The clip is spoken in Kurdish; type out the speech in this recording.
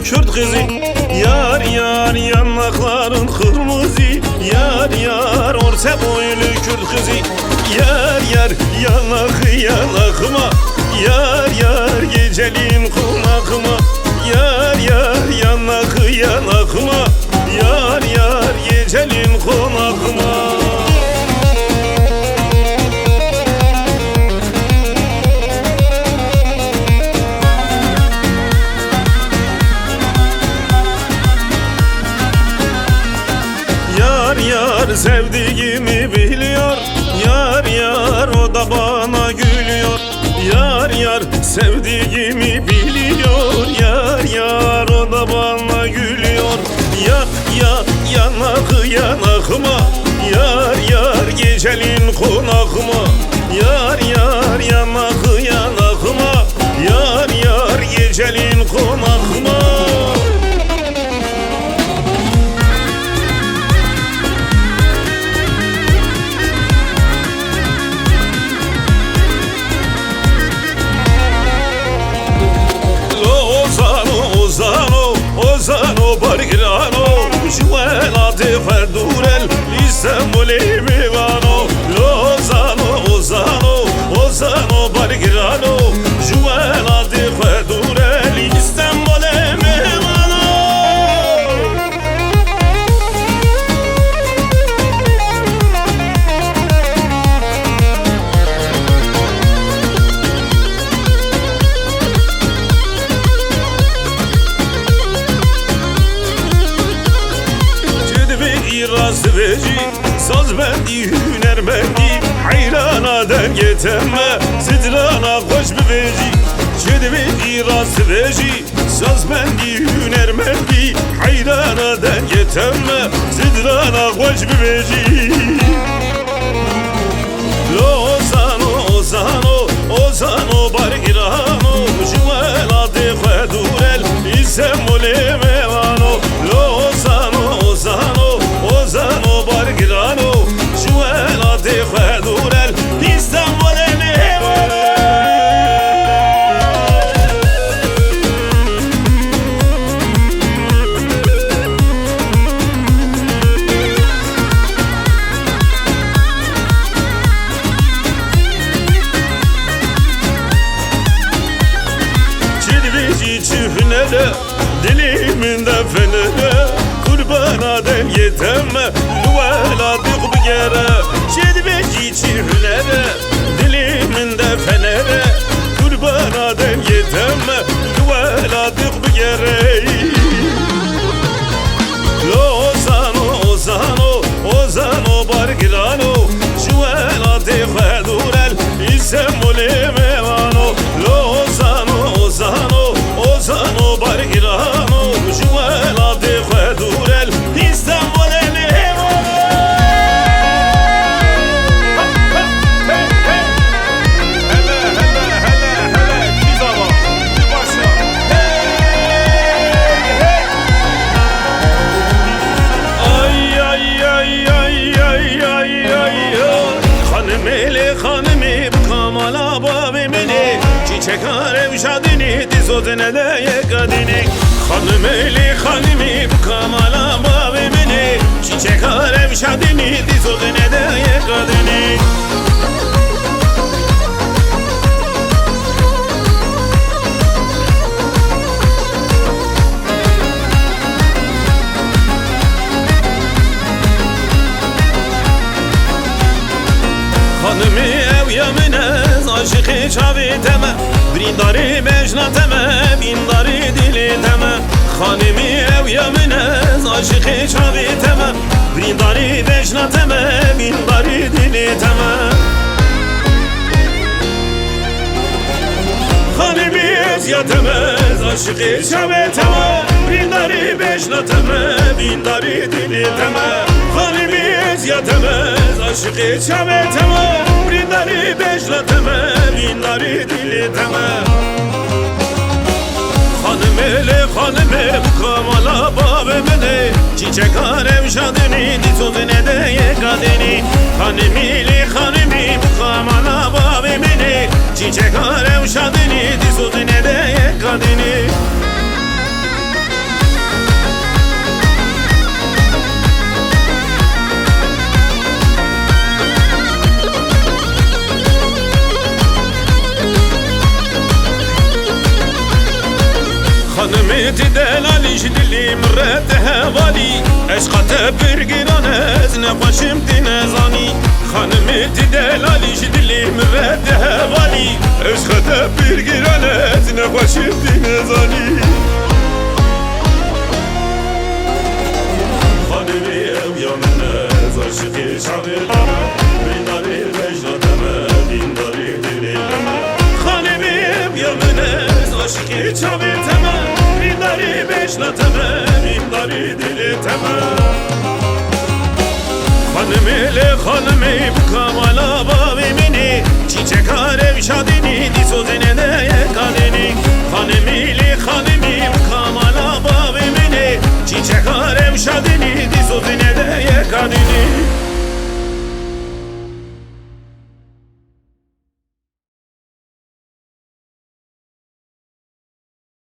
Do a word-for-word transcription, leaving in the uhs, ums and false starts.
Kürt kızı. Yar yar, yanakların kırmızı. Yar yar, orta boylu Kürt kızı. Yar yar, yanakı yanakıma. Yar yar, geceliğin konakıma. Yar yar, yanakı yanakıma. Yar yar, geceliğin konakıma. Yar yar, sevdiğimi biliyor. Yar yar, o da bana gülüyor. Yar yar, sevdiğimi biliyor. Yar yar, o da bana gülüyor. Ya ya, yanakı yanakıma. Yar yar, geceliğin konakıma. Yar yar, yanakı yanakıma. Yar yar, geceliğin konakıma. Lo Ozano, Ozano, Ozano Bargirano, ji welatê xwe dûr el, Îstanbulê mêvano. Lo Ozano, Ozano, Ozano Bargirano, ji welatê xwe dûr el, Îstanbulê mêvano. Çi divê î rastibêjî, sazbendî, hunermendî, heyrana dengê te me, strana xweş bibêjî. Çi divê î rastibêjî, sazbendî, hunermendî, heyrana dengê te me, strana xweş bibêjî. Lo Ozano, Ozano, Ozano Bargirano, ji welatê xwe dûr el, Îstanbulê mêvano. Lo Ozano, Ozano, Ozano Bargirano, ji welatê xwe dûr el, Îstanbulê mêvano. Çi divêjî, çi hunere, dilê min de fenere, qurbana dengê te me, li welatê xwe bigere. Çi divêjî, çi hunere, dilê min de fenere, qurbana dengê te me, li welatê xwe bigere. Lo Ozano, Ozano, Ozano Bargirano, ji welatê xwe dûr el, Îstanbulê mêvano. Lo Ozano, Ozano, Ozano Bargirano, ji welatê xwe dûr el, Îstanbulê mêvano. Hele, hele, hele, hele, kî zava, kî başa. Hey, hey. Ay, ay, ay. Xanimê lê xanimê bi kamala bavê min ê. Çîçeka rewşa dinê, dîso dinê de yeka dinê. Xanimê lê xanimê bi kamala bavê min ê. Çîçeka rewşa dinê, dîso dinê de yeka dinê. Xanimê ew ya min, ez aşiqê çavê te me, birîndarê bejna te me, bîndarê dilê te me. Xanimê ew ya min, ez aşiqê çavê te me, birîndarê bejna te me, bîndarê dilê te me. Xanimê ez ya te me, ez aşiqê çavê te me, birîndarê bejna te me, bîndarê dilê te me. Xanimê ez ya te me, ez aşiqê çavê te me, birîndarê bejna te me, bîndarê dilê te me. Xanimê lê xanimê bi kamala bavê min ê. Çîçeka rewşa dinê, dîso dinê de yeka dinê. Xanimî lê xanimî bi kamala bavê min ê. Çîçeka rewşa dinê, dîso dinê de yeka dinê. Ti delalî ji dilê min re te hevalî, eşqa te pir giran e, ez nexweşim tê nezanî. Xanimê ti delalî ji dilê min re te hevalî, eşqa te pir giran e, ez nexweşim tê nezanî. Xanimê ew ya min e, ez aşiqê çavê te me, rîndarê bejna te me, rîndarê dilê te me. Xanimê ew ya min e, ez aşiqê çavê te me, rîndarê bejna te me, rîndarê dilê te me. Xanimê lê xanimê bi kamala bavê min ê, çîçeka rewşa dinî, dîso zînê de yeka dinî. Xanimê lê xanimê bi kamala bavê min ê, çîçeka rewşa dinî, dîso zînê de yeka dinî.